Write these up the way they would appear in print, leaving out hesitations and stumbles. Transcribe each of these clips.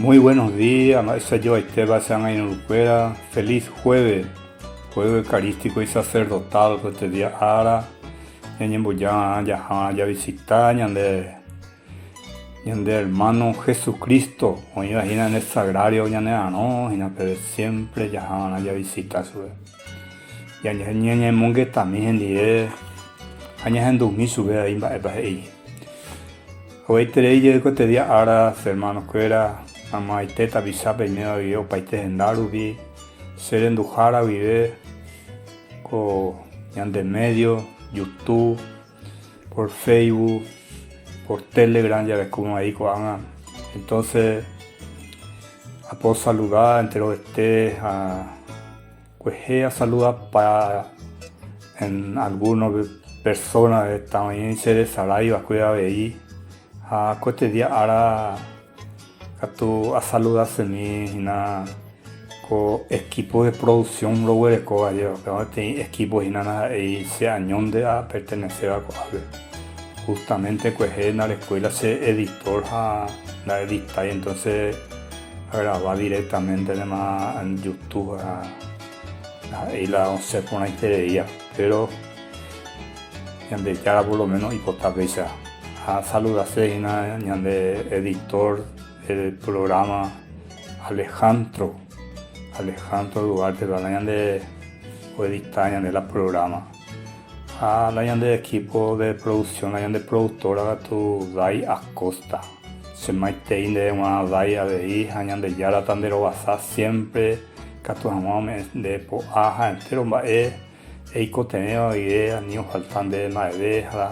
Muy buenos días, mba'eichajoaitépa che angairukuéra, feliz jueves, jueves eucarístico y sacerdotal ko este día ára ñañemboja jaha javisita ñande ñande hermano Jesucristo oĩva hína en el sagrario ñane'arõ hína peve siempre jaha javisita chupe. Ñañemongetami hendive ha ñahendumi chupe avei mba'épa he'i. Ovaiterei jey ko este día ára che hermano-kuéra, maymaite tapicha peiméva guive opaite henda rupi, che renduhára guive ko ñande medio, YouTube, por Facebook, por Telegram jarekóma avei ko'ág̃a. Entonces aposaluda enterovete ha kuehe asaludapa en alguno persona heta oĩ cheresarái va'ekue avei ha ko este día ára Katu asaludasemi hína ko equipo de producción roguerekóva ajéva, upéva peteĩ equipo hína ndaha'éi che añónte apertenecéva ko'ápe. Justamente kuehe ndarekói la che editor ha ndaeditái entonces agrava directamente-ma en YouTube ha ndaha'éi la osẽ porãitereíva, pero Ñandejára por lo menos oipota péicha. Ha asaludase hína ñande editor del programa Alejandro, Alejandro Duarte, la ñande oedita ñande la programa. Ha la ñande equipo de producción, la ñande productora katu Dai Acosta. Che maitei ndéve g̃uarã Dai avei ha Ñandejára tanderovasa siempre katu hag̃ua ome'ẽ nde po'a ha entéro mba'e Eikotevẽva guive ani ofalta ndéve mba'eve ha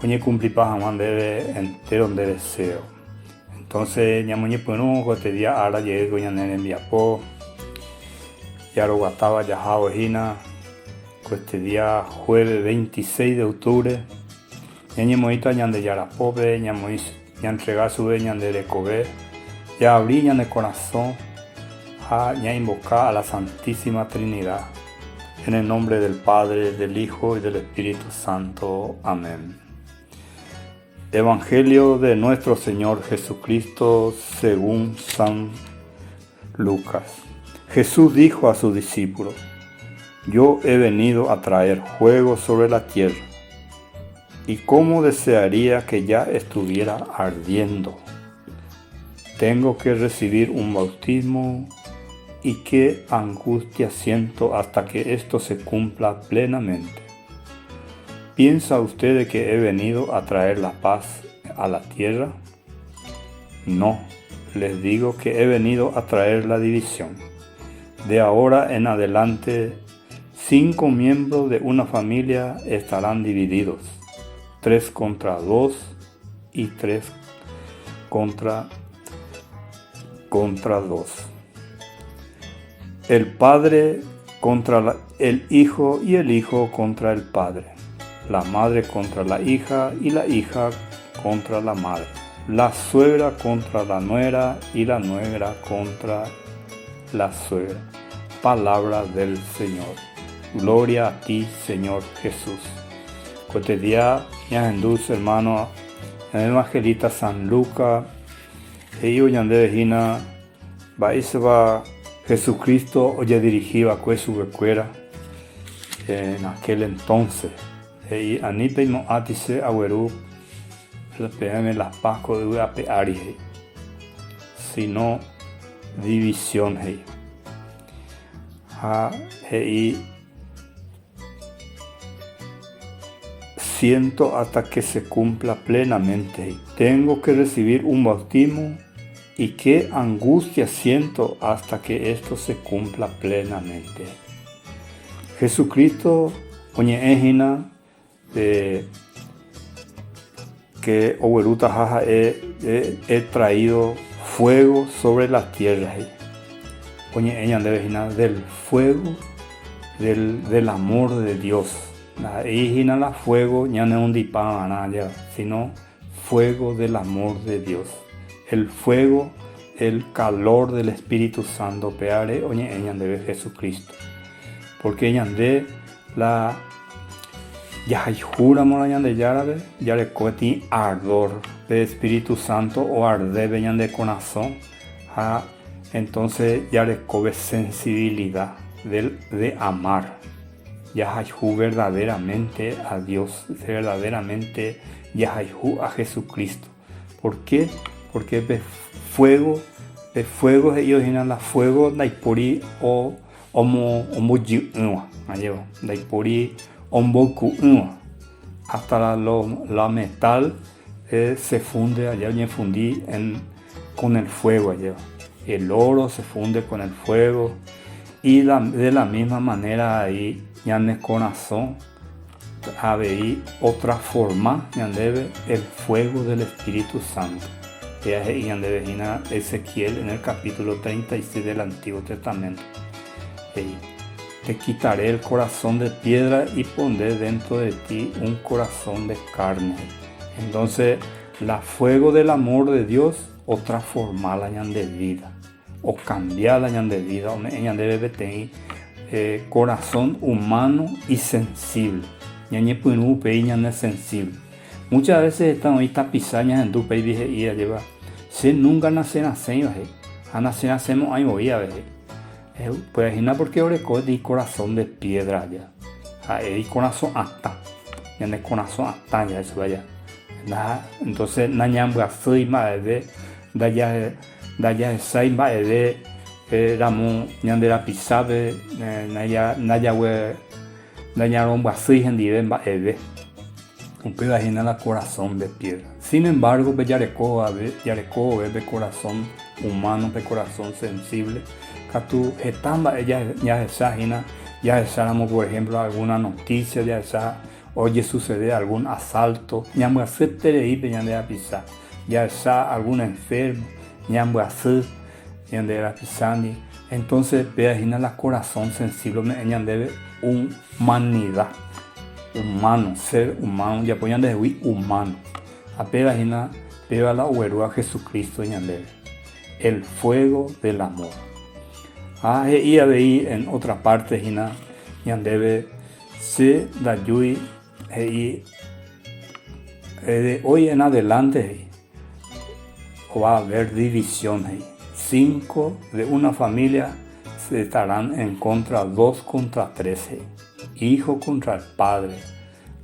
oñekumplipa hag̃ua ndéve entéro nde deséo. Entónse ñamoñepyrũ ko este día ára jey ko ñane rembiapo jaroguatáva jahávo hína ko este día jueves 26 de octubre. Ñañemoĩta Ñandejára pópe, ñamoĩ ñantrega chupe ñande rekove, jaavri ñane korasõ ha ñainvoka a la Santísima Trinidad. En el nombre del Padre, del Hijo y del Espíritu Santo. Amén. Evangelio de nuestro Señor Jesucristo según San Lucas. Jesús dijo a sus discípulos, Yo he venido a traer fuego sobre la tierra, y cómo desearía que ya estuviera ardiendo. Tengo que recibir un bautismo y qué angustia siento hasta que esto se cumpla plenamente. ¿Piensa usted de que he venido a traer la paz a la tierra? No, les digo que he venido a traer la división. De ahora en adelante, cinco miembros de una familia estarán divididos, tres contra dos y tres contra, contra dos. El padre contra el hijo y el hijo contra el padre, la madre contra la hija y la hija contra la madre, la suegra contra la nuera y la nuera contra la suegra. Palabra del Señor. Gloria a ti, Señor Jesús. Ko día ñahendu hermano el evangelista San Lucas he'ívo ñandéve hína mba'éichapa Jesucristo ojedirigi va'ekue chupekuéra en aquel entonces. He'i ani peimo'ãti che agueru peẽme la paz ko yvy ape ári he'i, sino división he'i. Ha he'i siento hasta que se cumpla plenamente he'i. Tengo que recibir un bautismo y qué angustia siento hasta que esto se cumpla plenamente. Jesucristo oñe'ẽ hína de que oguerútaha ha'e he traído fuego sobre la tierra he'i. Oñe'ẽ ñandéve hína del fuego del, del amor de Dios. Ndaha'éi hína la fuego ñanehundipava'erã sino fuego del amor de Dios. El fuego, el calor del Espíritu Santo péare oñe'ẽ ñandéve Jesucristo. Porque ñande la jahayhúramo la Ñandejárape jareko peteĩ ardor pe Espíritu Santo oardépe ñande korasõ. Ha entonces jarekove sensibilidad del de amar. Jahayhu verdaderamente a Dios, verdaderamente jahayhu a Jesucristo. ¿Por qué? Porque pe fuego, pe fuego he'i hína la fuego ndaipóri o omo ombojy'ỹva, ajéva, ndaipóri omboyku'ỹva. Hasta la lo la metal eh, se funde allá oñefundi en con el fuego ajéva. El oro se funde con el fuego y la, de la misma manera ahí ñane korasõ avei otransforma ñandéve el fuego del Espíritu Santo. Péa he'i ñandéve hína Ezequiel en el capítulo 36 del Antiguo Testamento. He'i, Te quitaré el corazón de piedra y pondré dentro de ti un corazón de carne. Entonces, la fuego del amor de Dios otransforma la ñande vida, ocambia la ñande vida, ome'ẽ ñandéve peteĩ eh, corazón humano y sensible. Ñañepyrũ upéi ñane sensible. Muchas veces heta oĩ tapicha ñahendu upéivi he'i ajéva, Che nunca nacherasẽiva he'i, ha nacherasẽmo'ãi voi ave he'i. Upéva hína porque oreko peteĩ corazón de piedra aja. Ha'e ikorasõ atã. Ñane korasõ atã ja'e chupe aja. Entonces nañambyasýi mba'eve, ndajahechái mba'eve ramo ñande rapichápe, ndañarombyasýi hendive mba'eve. Upéva hína la corazón de piedra. Sin embargo, pe jareko vove pe corazón humano, pe corazón sensible, katu heta mba'e jahecha hína, jahecháramo por ejemplo alguna noticia, jahecha ojesucede algún asalto, ñambyasyeterei pe ñande rapicha, jahecha algún enfermo, ñambyasy ñande rapichándi, entonces péva hína la corazón sensible ome'ẽ ñandéve humanidad, humano, ser humano, ojapo ñandehegui humano, ha péva hína péva la oguerúva Jesucristo ñandéve, el fuego del amor. Ha he'i avei en otra parte hína ñandéve che ndajúi he'i de hoy en adelante he'i va a haber división he'i cinco de una familia se estarán en contra dos contra tres he'i hijo contra el padre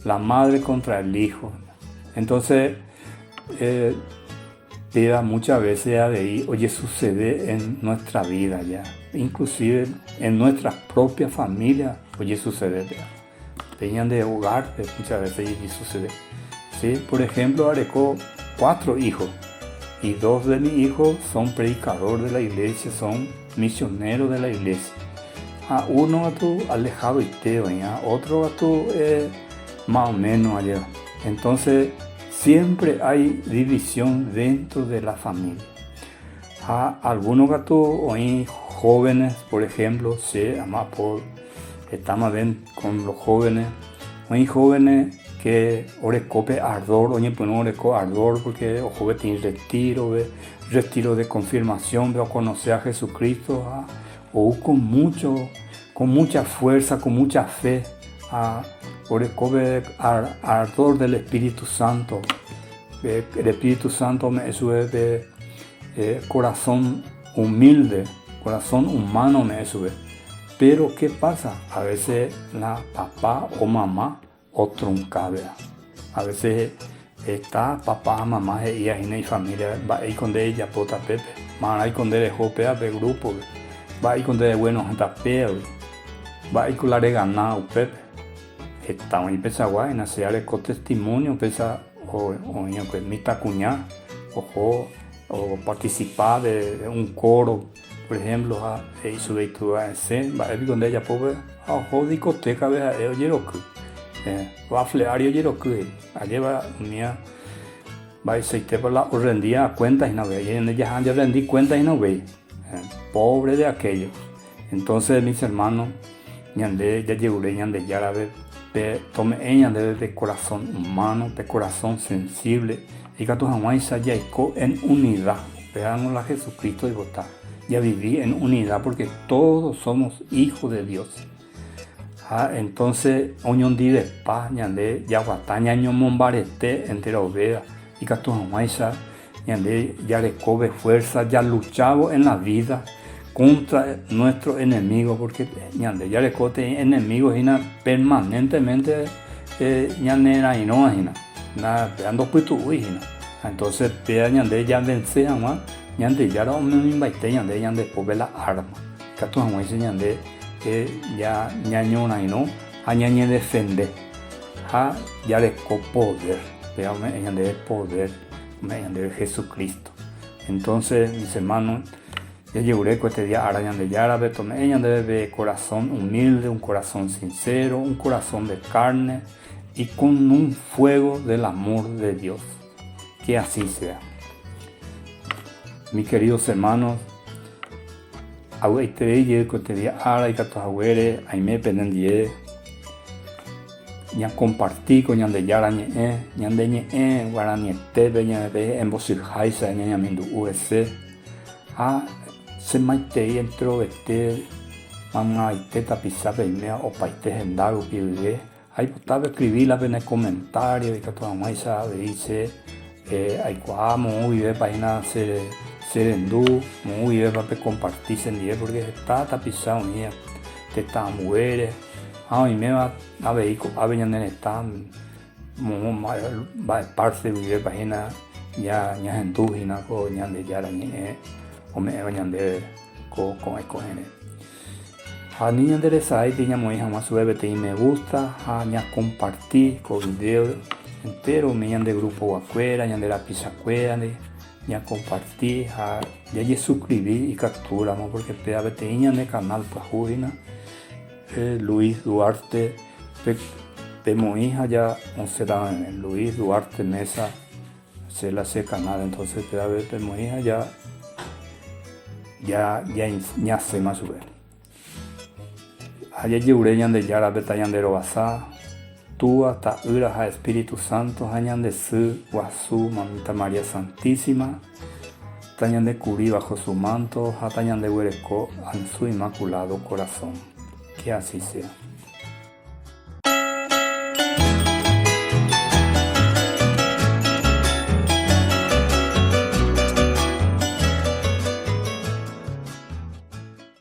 la madre contra el hijo entonces eh, péva muchas veces avei ojesucede en nuestra vida ya inclusive en nuestra propia familia ojesucede péva pe ñande hogar-pe muchas veces ojesucede ¿sí? Por ejemplo areko cuatro hijos y dos de mis hijos son predicador de la iglesia, son misioneros de la iglesia. Ha uno katu alejadoite oĩ ha otro katu eh, más o menos allá. Entonces siempre hay división dentro de la familia. Ha alguno katu oĩ jóvenes, por ejemplo, che ama'apo hetáma ven con los jóvenes, oĩ jóvenes que oreko pe ardor, oñepyrũ oreko ardor porque oho peteĩ retiro-pe, retiro de confirmación-pe oconoce a Jesucristo ha ou con mucho, con mucha fuerza, con mucha fe ha oreko pe ardor del Espíritu Santo. El Espíritu Santo ome'ẽ chupe pe corazón humilde, corazón humano ome'ẽ chupe. Pero qué pasa? A veces la papá o mamá otrunka vea. A veces heta papá ha mamá he'íva hína ifamilia mba'éiko nde ejapóta pépe, marãiko nde reho péva pe grupo-pe, mba'éiko nde reguenohẽta pévagui, mba'éiko la regana upépe. Heta oĩ pechagua hína che areko testimonio péicha oĩ va'ekue mitãkuña oho oparticipa de un coro por ejemplo ha he'i chupe itúva esẽ mba'e piko nde ejapo pe ha oho discoteca-pe ha'e ojeroky bafle ári ojeroky he'i ajépa umíva mba'eichaitépa la orrendia cuenta hína upéi ñande jaha jarrendi cuenta hína upéi pobre de aquello. Entonces, mis hermanos, ñande jajerure Ñandejárape pe tome'ẽ ñandéve pe corazón humano, pe corazón sensible, ikatu hag̃uáicha jaiko en unidad. Upéva la Jesucristo oipota, javivi en unidad porque todos somos hijos de Dios. Ha entonces oñondivepa ñande jaguata ñañomombarete enterovéva ikatu hag̃uáicha. Ñande jarekóve fuerza jaluchávo en la vida contra nuestro enemigo, porque ñande jareko peteĩ enemigo hína permanentemente ñanerairõva hína, péva ndopytu'úi hína. Entonces péva ñande javense hag̃ua Ñandejára omoĩmbaite ñande ñande pópe la arma, ikatu hag̃uáicha ñande ñañorairõ ha ñañedefende ha jareko poder, péva ome'ẽ ñandéve poder, ome'ẽ ñandéve Jesucristo. Entonces, mis hermanos, jajerure ko este día ára Ñandejárape tome'ẽ ñandéve pe corazón humilde, un corazón sincero, un corazón de carne y con un fuego del amor de Dios. Que así sea. Mis queridos hermanos, avy'aiterei jey ko este día ára ikatu haguére aime penendie ñakomparti ko Ñandejára ñe'ẽ, ñande ñe'ẽ guaranietépe ñande embochyháicha ñañamindu'u hese ha che maitei enterovete maymaite tapicha peiméva opaite henda rupi guive. Aipota peskrivi la pene komentario ikatu hag̃uáicha avei che aikuaa moõ guivépa hína che rendu, moõ guivépa pekomparti chendive pórke heta tapicha oĩ tetã ambuére ha oiméva avei ko'ápe ñane retã moõ mba'e párte guivépa hína ñahendu hína ko Ñandejára ñe'ẽ ome'ẽva ñandéve ko ko'ẽ ko'ẽre. Ha ani ñanderesaáiti ñamoĩ hag̃ua chupe peteĩ me gusta ha ñakomparti ko vidéo entéro umi ñande grupoguakuéra, ñande rapichakuérandi, ñakomparti ha jajesuskrivi ikatúramo pórke péva peteĩ ñane kanál pyahu hína Luis Duarte pemoĩ ha ja osẽta meme Luis Duarte Meza che la che canal entonces péva pemoĩ ha ja ja ñasẽma chupe. Ha jajerure Ñandejárape tañanderovasa, Túva, Ta'ýra ha Espíritu Santo ha ñande Sy Guasu Mamita María Santísima tañandekuri bajo su manto ha tañandeguereko en su Inmaculado Corazón. Que así sea.